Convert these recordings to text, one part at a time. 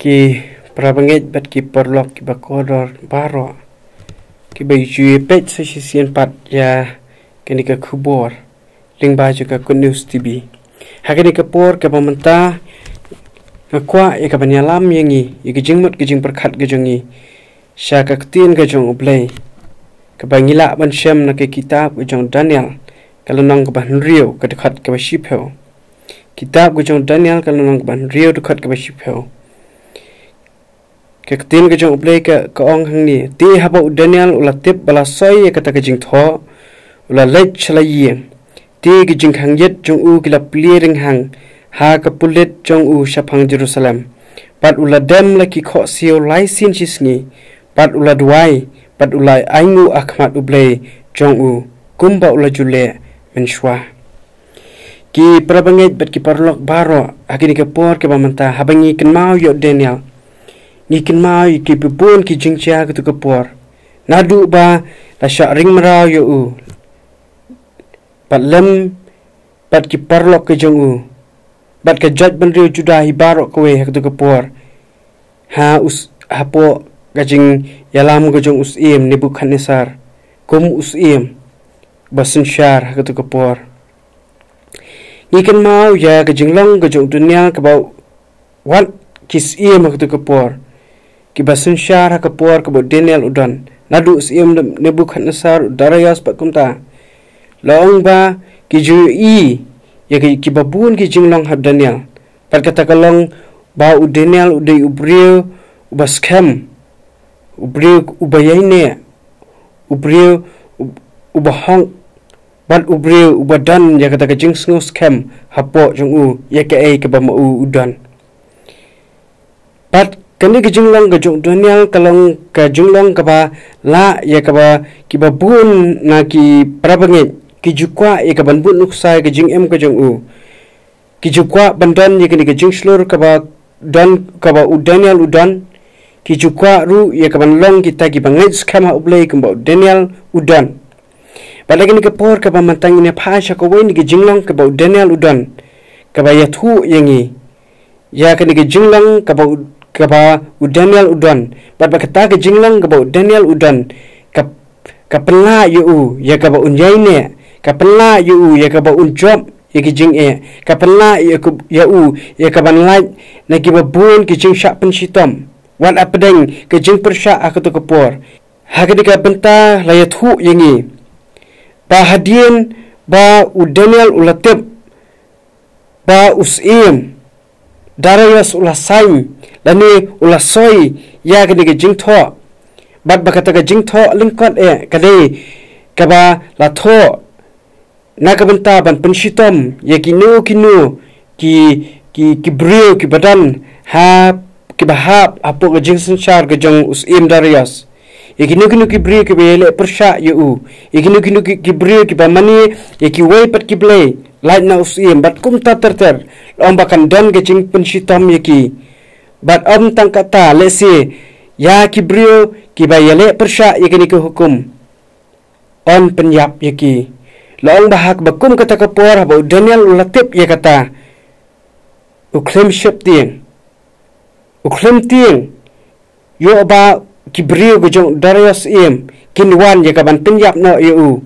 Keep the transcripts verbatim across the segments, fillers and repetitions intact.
Ki parabangeit bad ki paralok kiba kordor baroh, kiba ju ïa peit sa shisien pat ïa kane ka khubor lyngba jong ka Good News T V. Ha kane ka por kaba mynta, nga kwah ïa kaban ïalam ïa ngi ïa ka jingmut ka jingpyrkhat ka jong ngi sha ka ktien ka jong U Blei, kaba ngi lah ban shem na ka kitab ka jong Daniel, ka lynnong kaba hynriew, ka dkhot kaba shiphew. Kitab ka jong Daniel, ka lynnong kaba hynriew, dkhot kaba shiphew. Ka ktien ka jong U Blei ka, ka ong hangne: Te haba u Daniel u la tip ba la soi ïa kata ka jingthoh, u la leit sha la ïing. Te ka jingkhang ïit jong u ki la plie ringhang ha ka pulit jong u shaphang Jerusalem. Bad u la dem la ki khohsiew lai sien shi sngi, bad u la duwai, bad u la ainguh ha khmat U Blei jong u, kumba u la ju leh mynshuwa. Ki parabangeit bad ki paralok baroh, ha kane ka por kaba mynta, haba ngi kynmaw ïa u Daniel, ngi kynmaw ïa kiba bun ki jingjia ha kato ka por. Naduh ba la shah ring mraw ïa u, bad lem bad ki paralok ka jong u, bad ka jaitbynriew Judah hi baroh kawei ha kato ka por, ha u s-, hapoh ka jingïalam ka jong u syiem Nebukhadnessar kum u syiem ba synshar ha kato ka por. Ngi kynmaw ïa ka jinglong ka jong u Daniel, kaba wat ki syiem ha kato ka por, kiba synshar ha ka por kaba u Daniel u don. Naduh u syiem Nebukhadnessar, u Darius bad kumta, la ong ba ki ju ïohi ïa ki, kiba bun ki jinglong ha u Daniel. Bad kata ka long ba u Daniel u dei u briew uba skhem, u briew uba ïaineh, u briew u-, uba hok, bad u briew uba don ïa kata ka jingsngewskhem hapoh jong u ïa kaei kaba ma u u don. Bad kane ka jinglong ka jong u Daniel ka long ka jinglong kaba lah ïa kaba kiba bun na ki parabangeit ki ju kwah ïa kaban bud nuksa ïa ka jingim ka jong u. Ki ju kwah ban don ïa kane ka jingshlur kaba don, kaba u Daniel u don. Ki ju kwah ruh ïa kaban long kita kiba ngeit skhem ha U Blei kumba u Daniel u don. Bad ha kane ka por kaba mynta ngin ïa phai sha kawei na ki jinglong kaba u Daniel u don, kaba ïathuh ïa ngi ïa kane ka jinglong kaba u, kaba u Daniel u don. Bad ba kata ka jinglong kaba u Daniel u don ka, ka pynlah ïa u ïa kaba un ïaineh, ka pynlah ïa u ïa kaba un jop ïa ki jingeh, ka pynlah ïa u, ïa u ïa kaban lait na kiba bun ki jingshah pynshitom. Wat hapdeng ka jingpyrshah ha kato ka por, ha kane ka bynta la ïathuh ïa ngi ba hadien ba u Daniel u la tip ba u syiem Darius u la sign lane u la soi ïa kane ka jingthoh, bad ba kata ka jingthoh lyngkot eh ka dei kaba la thoh na ka bynta ban pynshitom ïa kino kino ki, ki, ki briew kiba don ha, kiba hap hapoh ka jingsynshar ka jong u syiem Darius. Ïa kino kino ki briew kiba ïaleh pyrshah ïa u, ïa kino kino ki, ki briew kiba mane ïa kiwei pat ki blei lait na u syiem, bad kumta ter ter, la ong ba kan don ka jingpynshitom ïa ki. Bad ym tang kata, lehse ïa ki briew kiba ïaleh pyrshah ïa kane ka hukum yn pynïap ïa ki. La ong ba ha kaba kum kata ka por, haba u Daniel u la tip ïa kata, u khlem sheptieng, u khlem tieng ïoh ba ki briew ka jong Darius syiem kin wan ïa kaban pynïap noh ïa u,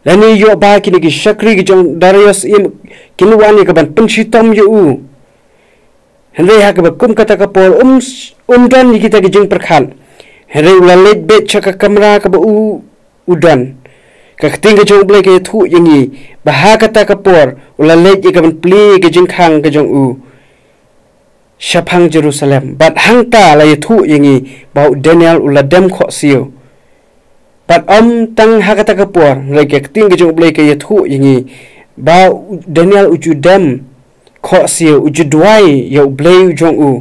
lane ïoh ba kine ki shakri ka jong Darius syiem kin wan ïa kaban pynshitom ïa u. Hynrei ha kaba kum kata ka por, um s-, um don ïa kita ki jingpyrkhat. Hynrei u la leit beit sha ka kamra kaba u, u don. Ka ktien ka jong U Blei ka ïathuh ïa ngi ba ha kata ka por u la leit ïa kaban plie ïa ka jingkhang ka jong u shaphang Jerusalem. Bad hangta la ïathuh ïa ngi ba u Daniel u la dem khohsiew. Bad ym tang ha kata ka por, hynrei ka ktien ka jong U Blei ka ïathuh ïa ngi ba u Daniel u ju dem khohsiew, u ju duwai ïa U Blei u jong u,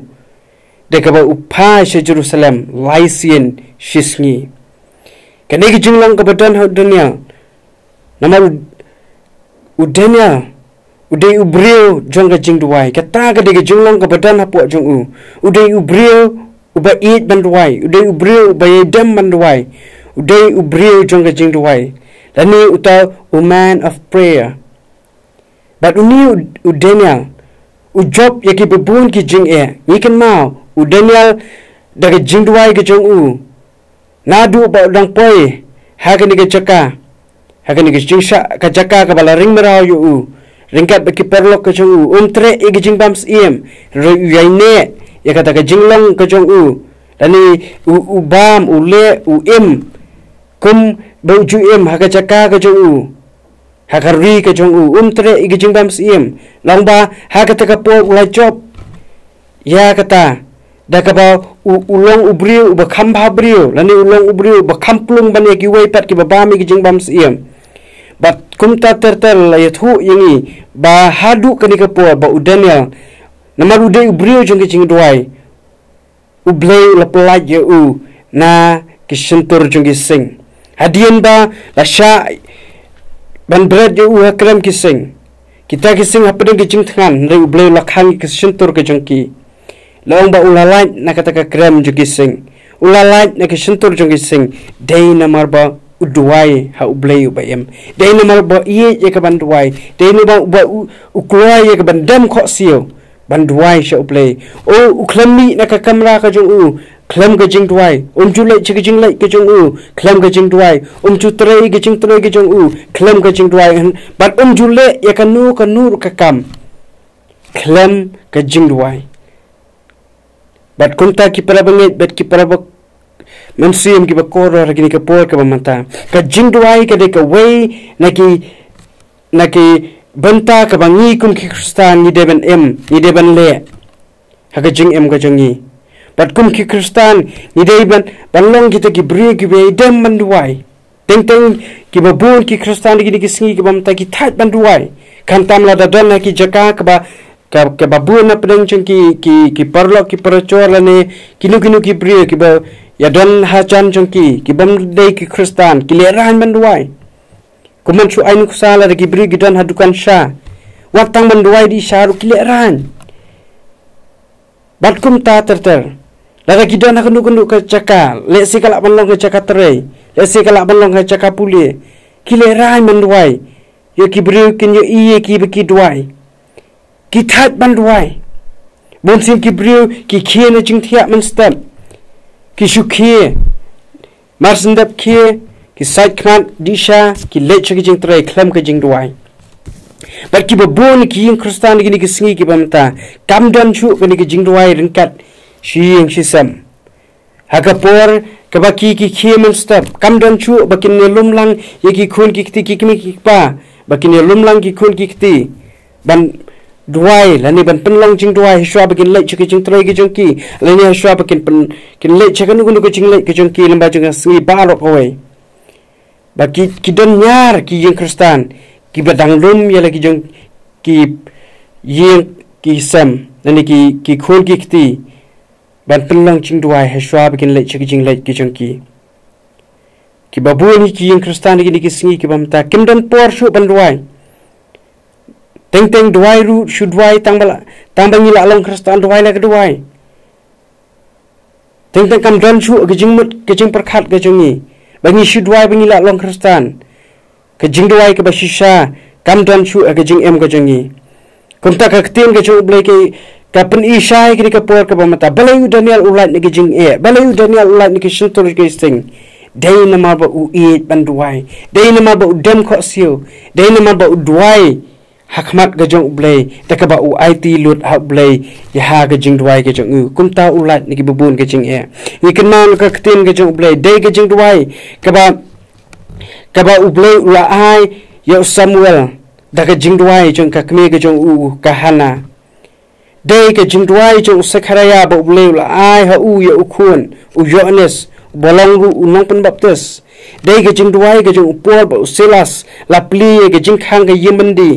da kaba u phai sha Jerusalem lai sien shi sngi. Kane ka jinglong kaba don ha u Daniel, namar u, u Daniel u dei u briew jong ka jingduwai. Kata ka dei ka jinglong kaba don hapoh jong u. U dei u briew uba ïeit ban duwai, u dei u briew uba ïai dem ban duwai, u dei u briew jong ka jingduwai, lane uta u man of prayer. Bad une u, u Daniel u jop ïa kiba bun ki jingeh. Ngi kynmaw U Daniel, da ka jingduwai ka jong u, naduh ba u dang poi ha kane ka jaka, ha kane ka jingshah, ka jaka kaba la ring mraw ïa u, ryngkat bad ki paralok ka jong u, um treh ïa ka jingbymsiem, hynrei u ïaineh ïa kata ka jinglong ka jong u, lane u, u bam, u leh, u im kum ba u ju im ha ka jaka ka jong u, ha ka ri ka jong u, um treh ïa ka jingbymsiem. Long ba ha kata ka por u la jop ïa kata, da kaba u, u long u briew uba kham bha briew, lane u long u briew uba kham plung ban ïa kiwei pat kiba bam ïa ka jingbymsiem. Bad kumta ter ter la ïathuh ïa ngi ba haduh kane ka por ba u Daniel, namar u dei u briew jong ka jingduwai, U Blei u la pyllait ïa u na ki shyntur jong ki sing. Hadien ba la shah ban bret ïa u ha krem ki sing, kita ki sing hapdeng ki jingthngan, hynrei U Blei u la khang ïa ki shyntur ki jong ki. La ong ba u la lait na kata ka krem jong ki sing, u la lait na ki shyntur jong ki sing, dei namar ba u duwai ha U Blei uba im. Dei namar ba u ïeit ïa ka ban duwai. Dei namar ba u, u kloi ïa ka ban dem khohsiew ban duwai sha U Blei. U, u khlem mih na ka kamra ka jong u khlem ka jingduwai. Um ju leit sha ka jingleit ka jong u khlem ka jingduwai. Um ju trei ka jingtrei ka jong u khlem ka jingduwai. Bad um ju leh ïa kano kano ruh ka kam khlem ka jingduwai. Bad kumta ki para bangeit bad ki para ba mynsiem kiba kordor ha kine ki por kiba mynta, ka jingduwai ka dei kawei na ki, na ki bynta kaba ngi kum ki Khristan ngi dei ban im, ngi dei ban leh ha ka jingim ka jong ngi. Bad kum ki Khristan ngi dei ban, ban long kita ki briew kiba ïai dem ban duwai. Teng teng kiba bun ki Khristan ha kine ki sngi kiba mynta ki thait ban duwai. Khamtam lada don ha ki jaka kaba, ka, kaba bun na pdeng jong ki, ki, ki paralok, ki parajor lane kino kino ki briew kiba ïadon hajan jong ki, kibym dei ki Khristan, ki lehraiñ ban duwai. Kumban shu ai nuksa lada ki briew ki don ha dukan sha, wat tang ban duwai dih sha ruh ki lehraiñ. Bad kumta ter ter, lada ki don ha kano kano ka jaka, lehse ka lah ban long ka jaka trei, lehse ka lah ban long ka jaka pule, ki lehraiñ ban duwai. Ïa ki briew kin ïohi ïa ki ba ki duwai. Ki thait ban duwai. Bun sien ki briew ki khie na jingthiah mynstep. Ki shu khie. Mar shen dep khie, ki sait khmat dih sha, ki leit sha ka jingtrei khlem ka jingduwai. Bad kiba bun ki ïing Khristan ha kine ki sngi kiba mynta, kam don shuh kane ka jingduwai ryngkat shi ïing shi sem. Ha ka por kaba ki, ki khie mynstep, kam don shuh ba kin ïalum lang ïa ki khun ki kti, ki kmie ki kpa, ba kin ïalum lang ki khun ki kti ban duwai lane ban pynlong jingduwai hashwa ba kin leit sha ka jingtrei ka jong ki, lane hashwa ba kin pyn, kin leit sha kano kano ka jingleit ka jong ki lyngba jong ka sngi baroh kawei. Ba ki, ki don ñiar ki ïing Khristan kiba dang lum ïa la ki jong ki ïing ki sem lane ki, ki khun ki kti ban pynlong jingduwai hashwa ba kin leit sha ka jingleit ka jong ki. Kiba bun hi ki ïing Khristan ha kine ki sngi kiba mynta kim don por shuh ban duwai. Teng teng duwai ruh shu duwai tang ba la, tang ba ngi la long Khristan duwai la ka duwai. Teng teng kam don shuh ka jingmut ka jingpyrkhat ka jong ngi ba ngi shu duwai ba ngi la long Khristan. Ka jingduwai kaba shisha kam don shuh ha ka jingim ka jong ngi. Kumta ka ktien ka jong U Blei ka, ka pyni shai kane ka por kaba mynta. Balei u Daniel u lait na ka jingeh? Balei u Daniel u lait na ka shyntur ka sting? Dei namar ba u ïeit ban duwai. Dei namar ba u dem khohsiew. Dei namar ba u duwai ha khmat ka jong U Blei, da kaba u aiti lut ha U Blei ïa ha ka jingduwai ka jong u. Kumta u lait na kiba bun ka jingeh. Ngi kynmaw na ka ktien ka jong U Blei, dei ka jingduwai kaba, kaba U Blei u la ai ïa u Samuel da ka jingduwai jong ka kmie ka jong u, ka Hana. Dei ka jingduwai jong u Sekharaïa ba U Blei u la ai ha u ïa u khun, u Ïoannis, uba long ruh u nongpynbaptis. Dei ka jingduwai ka jong u Paul bad u Silas, la plie ïa ka jingkhang ka ïing byndi,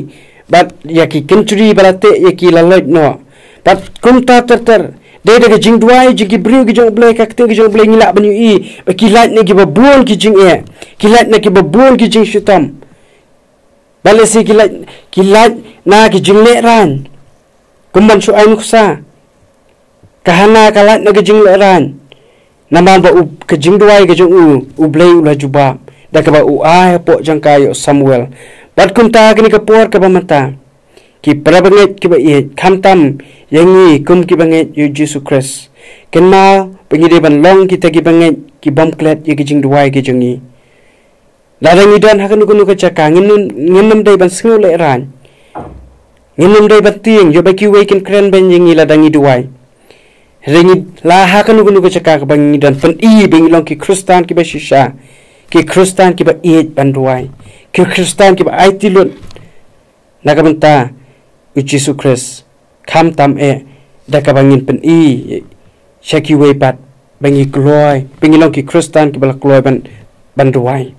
bad ïa ki kynjri ba la teh ïa ki la loit noh. Bad kumta ter ter, dei da ka jingduwai jong ki briew ki jong U Blei, ka ktien ka jong U Blei ngi lah ban ïohi ba ki lait na kiba bun ki jingeh, ki lait na kiba bun ki jingshitom. Ba lehse ki lait, ki lait na ki jinglehraiñ. Kumban shu ai nuksa, ka Hana ka lait na ki jinglehraiñ. Namar ba u, ka jingduwai ka jong u, U Blei u la jubab da kaba u ai hapoh jong ka ïa u Samuel. Bad kumta kane ka por kaba mynta, ki para bangeit kiba ïeit, khamtam ïa ngi kum kiba ngeit ïa u Jisu Khrist, Kynmaw ba ngi dei ban long kita ki bangeit ki bym klet ïa ki jingduwai ki jong ngi. Lada ngi don ha kano kano ka jaka, ngin nym, ngin nym dei ban sngew lehraiñ. Ngin nym dei ban tieng, ïoh ba kiwei kin kren beiñ ïa ngi lada ngi duwai. Hynrei ngi la ha kano kano ka jaka kaba ngi don, pyni ba ngi long ki Khristan kiba shisha, ki Khristan kiba ïeit ban duwai, ki Khristan kiba aiti lut na ka bynta u Jisu Khrist. Khamtam eh da kaba ngin pyni sha kiwei pat ba ngi kloi, ba ngi long ki Khristan kiba la kloi ban, ban duwai.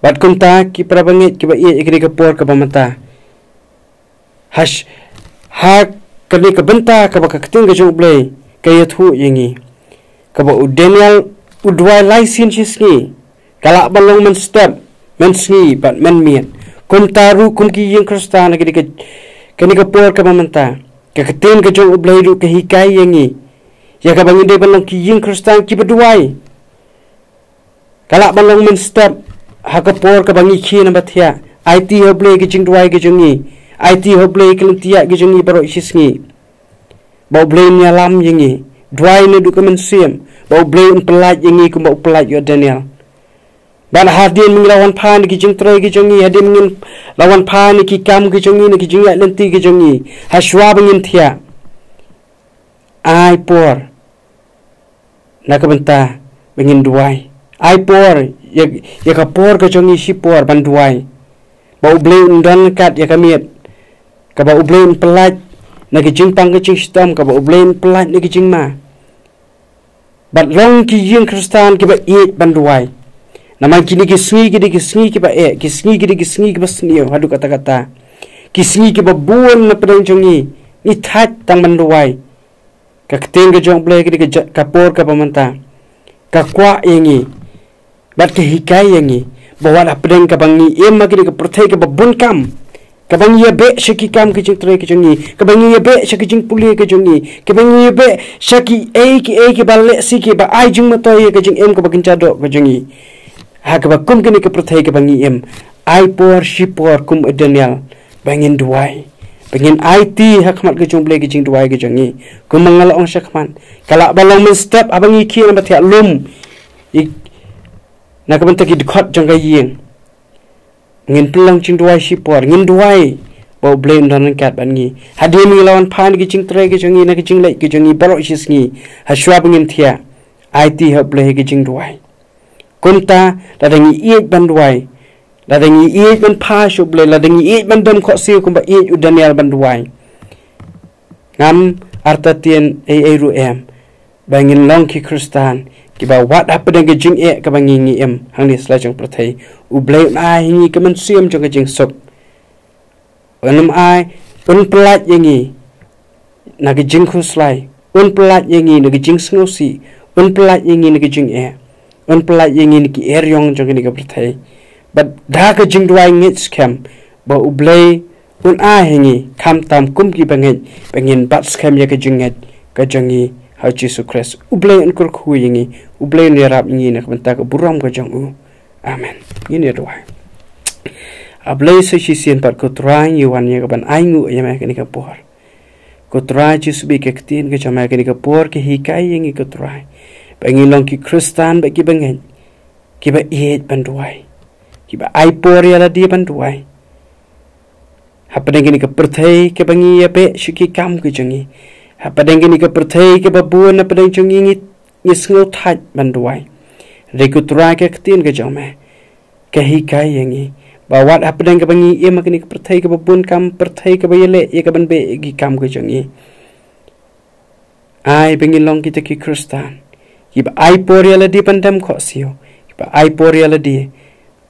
Bad kumta, ki para bangeit kiba ïeit, ïa kane ka por kaba mynta, hash, ha kane ka bynta kaba ka ktien ka jong U Blei ka ïathuh ïa ngi, kaba u Daniel u duwai lai sien shi sngi, ka lah ban long mynstep, mynsngi bad mynmiet. Kumta ruh kum ki ïing Khristan ha kane ka, kane ka por kaba mynta, ka ktien ka jong U Blei ruh ka hikai ïa ngi ïa kaba ngi dei ban long ki ïing Khristan kiba duwai. Ka lah ban long mynstep ha ka por kaba ngi khie na ba thiah. Aiti ha U Blei ki jingduwai ki jong ngi. Aiti ha U Blei ki lynti ïaid ki jong ngi baroh shi sngi, ba U Blei un ïalam ïa ngi. Duwai naduh ka mynsiem ba U Blei un pyllait ïa ngi kumba u pyllait ïa u Daniel. Bad hadien ba ngin la wanphai na ki jingtrei ki jong ngi, hadien ba ngin la wanphai na ki kam ki jong ngi, na ki jingïaid lynti ki jong ngi, ha shuwa ba ngin thiah, ai por na ka bynta ba ngin duwai. Ai por ïa, ïa ka por ka jong ngi shipor ban duwai, ba U Blei un don ryngkat ïa ka miet, kaba U Blei un pyllait na ki jingpang ki jingshitom, kaba U Blei un pyllait na ki jingma. Bad long ki ïing Khristan kiba ïeit ban duwai. Namar kine ki sngi ki dei ki sngi kiba eh, ki sngi ki dei ki sngi kiba sniew haduh katta katta. Ki sngi kiba bun na pdeng jong ngi, ngi thait tang ban duwai. Ka ktien ka jong U Blei kane ka ja-, ka por kaba mynta ka kwah ïa ngi bad ka hikai ïa ngi ba wat hapdeng kaba ngi im ha kane ka pyrthei kaba bun kam, kaba ngi ïabeh sha ki kam ki jingtrei ki jong ngi, kaba ngi ïabeh sha ki jingpule ki jong ngi, kaba ngi ïabeh sha kiei kiei kiba lehse kiba ai jingmyntoi ïa ka jingim kaba kynja doh ka jong ngi, ha kaba kum kane ka pyrthei kaba ngi im, ai por shipor kum u Daniel ba ngin duwai, ba ngin aiti ha khmat ka jong U Blei ki jingduwai ki jong ngi. Kumba nga la ong shakhmat, ka lah ban long mynstep haba ngi khie na ba thiah lum, i, na ka bynta ki dkhot jong ka ïing. Ngin pynlong jingduwai shipor, ngin duwai ba U Blei un don ryngkat bad ngi. Hadien ba ngi la wanphai na ki jingtrei ki jong ngi, na ki jingleit ki jong ngi baroh shi sngi, ha shuwa ba ngin thiah, aiti ha U Blei ha ki jingduwai. Kumta, lada ngi ïeit ban duwai, lada ngi ïeit ban phai sha U Blei, lada ngi ïeit ban dem khohsiew kumba ïeit u Daniel ban duwai, ngam artatien ei ei ruh em ba ngin long ki Khristan kiba wat hapdeng ka jingeh kaba ngi, ngi im hangne sla jong pyrthei, U Blei un ai ha ngi ka mynsiem jong ka jingsuk. Un ym ai, un pyllait ïa ngi na ka jingkhuslai, un pyllait ïa ngi na ka jingsngewsih, un pyllait ïa ngi na ka jingeh, un pyllait ïa ngi na ki eriong jong kane ka pyrthei. Bad da ka jingduwai ngeit skhem ba U Blei un ai ha ngi, khamtam kum ki bangeit, ba ngin bat skhem ïa ka jingngeit ka jong ngi ha u Jisu Khrist. U Blei un kyrkhu ïa ngi, U Blei un ïarap ïa ngi na ka bynta ka burom ka jong u. Amen. Ngin ïa duwai. A Blei, sa shisien pat ko Trai, ngi wan ïa ka ban ainguh ïa me ha kane ka por. Ko Trai Jisu, ba ka ktien ka jong me ha kane ka por ka hikai ïa ngi ko Trai, ba ngin long ki Khristan bad ki bangeit kiba ïeit ban duwai, kiba ai por ïa lade ban duwai. Hapdeng kane ka pyrthei kaba ngi ïabeh sha ki kam ki jong ngi, hapdeng kane ka pyrthei kaba bun hapdeng jong ngi, ngi, ngi sngew thait ban duwai. Hynrei ko Trai, ka ktien ka jong me ka hikai ïa ngi ba wat hapdeng kaba ngi im ha kane ka pyrthei kaba bun kam, pyrthei kaba ïaleh ïa ka ban beh ïa ki kam ki jong ngi, ai ba ngin long kita ki Khristan kiba ai por ïa lade ban dem khohsiew, kiba ai por ïa lade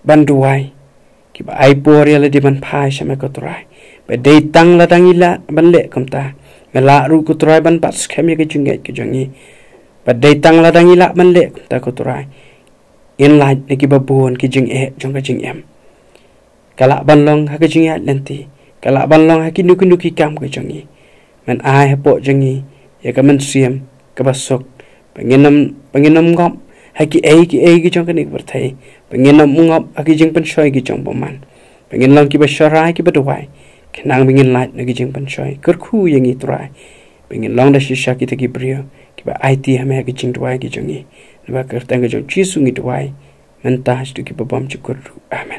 ban duwai, kiba ai por ïa lade ban phai sha me ko Trai. Ba dei tang lada ngi lah ban leh kumta, me lah ruh ko Trai ban bat skhem ïa ka jingngeit ka jong ngi. Ba dei tang lada ngi lah ban leh kumta ko Trai, ngin lait na kiba bun ki jingeh jong ka jingim. Ka lah ban long ha ka jingïaid lynti, ka lah ban long ha kino kino ki kam ka jong ngi. Men ai hapoh jong ngi ïa ka mynsiem kaba suk, ba ngin ym, ba ngin ym ngop ha kiei kiei ki jong kane ka pyrthei, ba ngin ym ngop ha ki jingpynshoi ki jong bymman, ba ngin long kiba sharai kiba duwai, khnang ba ngin lait na ki jingpynshoi. Kyrkhu ïa ngi Trai, ba ngin long da shisha kita ki briew Ba aiti ha me ha ki jingduwai ki jong ngi. Naba ka kyrteng ka jong u Jisu ngi duwai. Mynta ha ki jingduwai ki babam jukut ruh. Amen.